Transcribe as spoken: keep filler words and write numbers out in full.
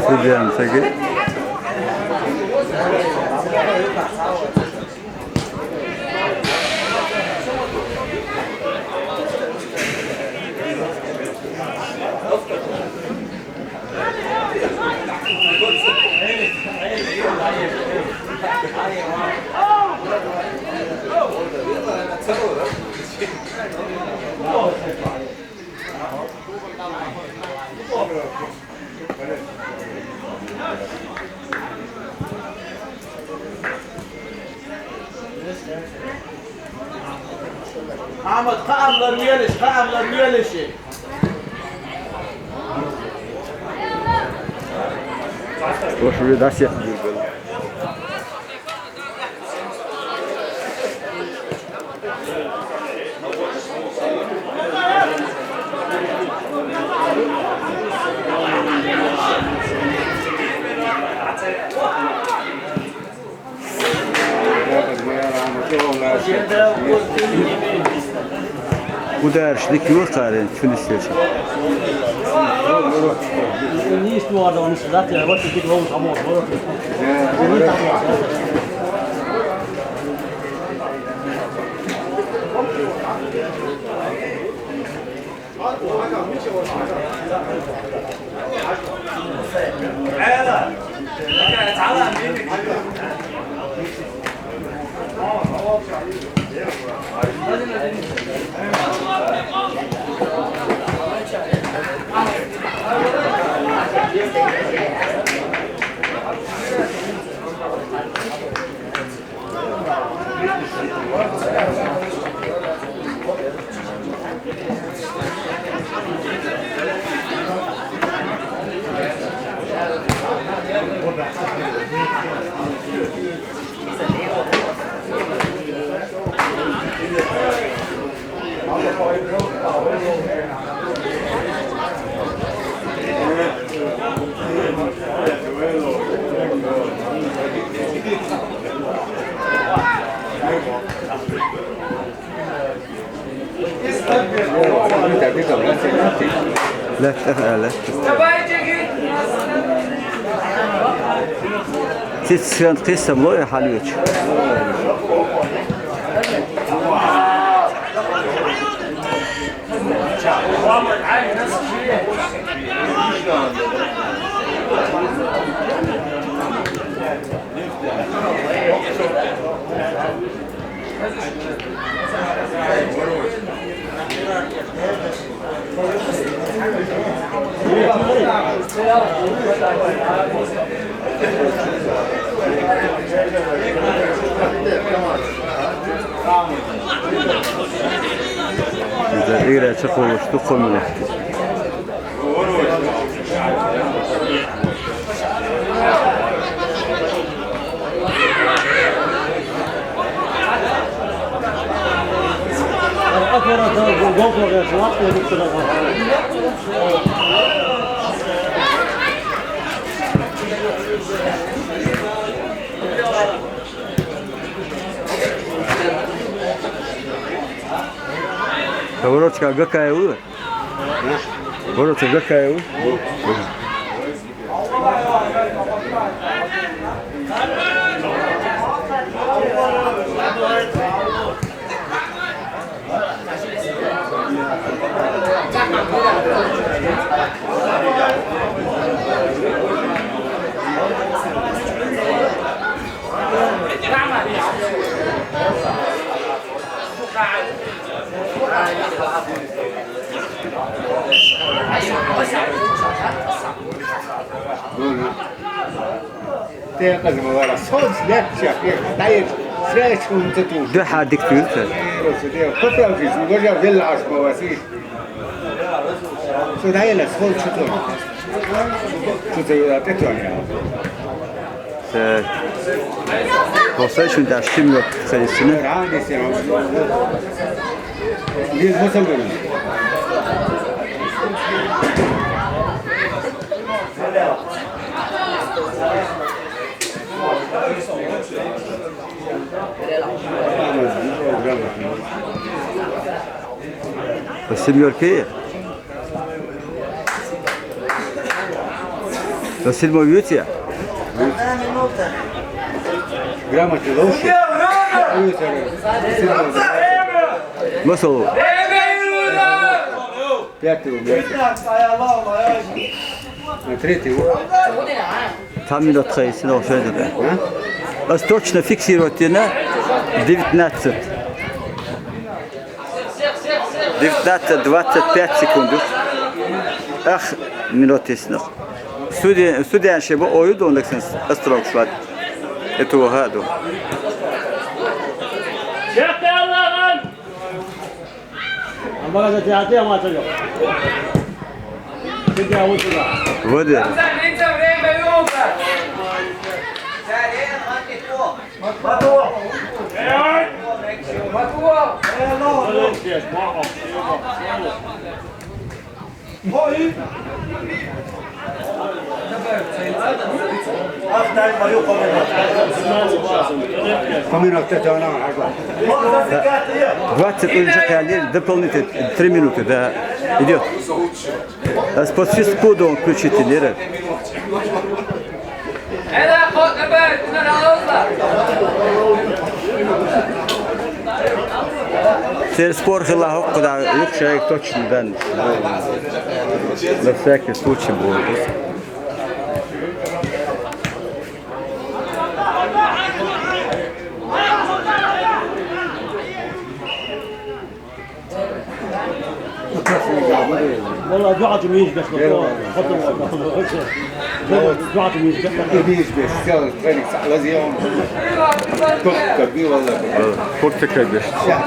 Судья Сагит. Ahmet, kaamlar üyeliş, kaamlar üyeliş. Boş bir ders yapmıyor böyle. Bu dəyişiklik yox, tarixin bütün istəyəcək. Niyə istiyordu onu sizə? Ya, what you get home, come on. Lətdə hələ. Siz çıxan tez sablo ya halıyıq. Биз играчы курулушту комилактык. Поворотчик какая вы? Поворотчик какая вы? Те кызмывара соц лепча, дай сречун тету. Дэ хадик тюртэ. Купил жизнь, гожа вел аж маваси. Сюда ела сол чутон. Чутон ела тетон. Э, Посейшн да шимло хейсине. Ранде сино. Биз бусам гэнэ. Семёрки. До седьмой бьете? Грамотно лучше. Мысл. Пятый убьете. На третий у- Там минут хейсине ошойды да. А? Вас точно фиксировать на девятнадцать. Девятнадцать, двадцать пять секунд. Ах, минут исных. Судья, судья шеба ою дон лексен строк шват. Это угаду. Амбага за театр, я мать её. Судья, вот сюда. Вот это. Поминок, это она, ага. Двадцать уже дополнительно, три минуты, да, идёт. А с подсвистку включите, Лера. Сэр спор хила хок, куда юк человек точно дан. На всякий случай будет. والله جوعت ميش بس. جوعت ميش بس. ميش بس. سوى الطريق صح لزيون. كنت كبير والله. كنت كبير. شهر.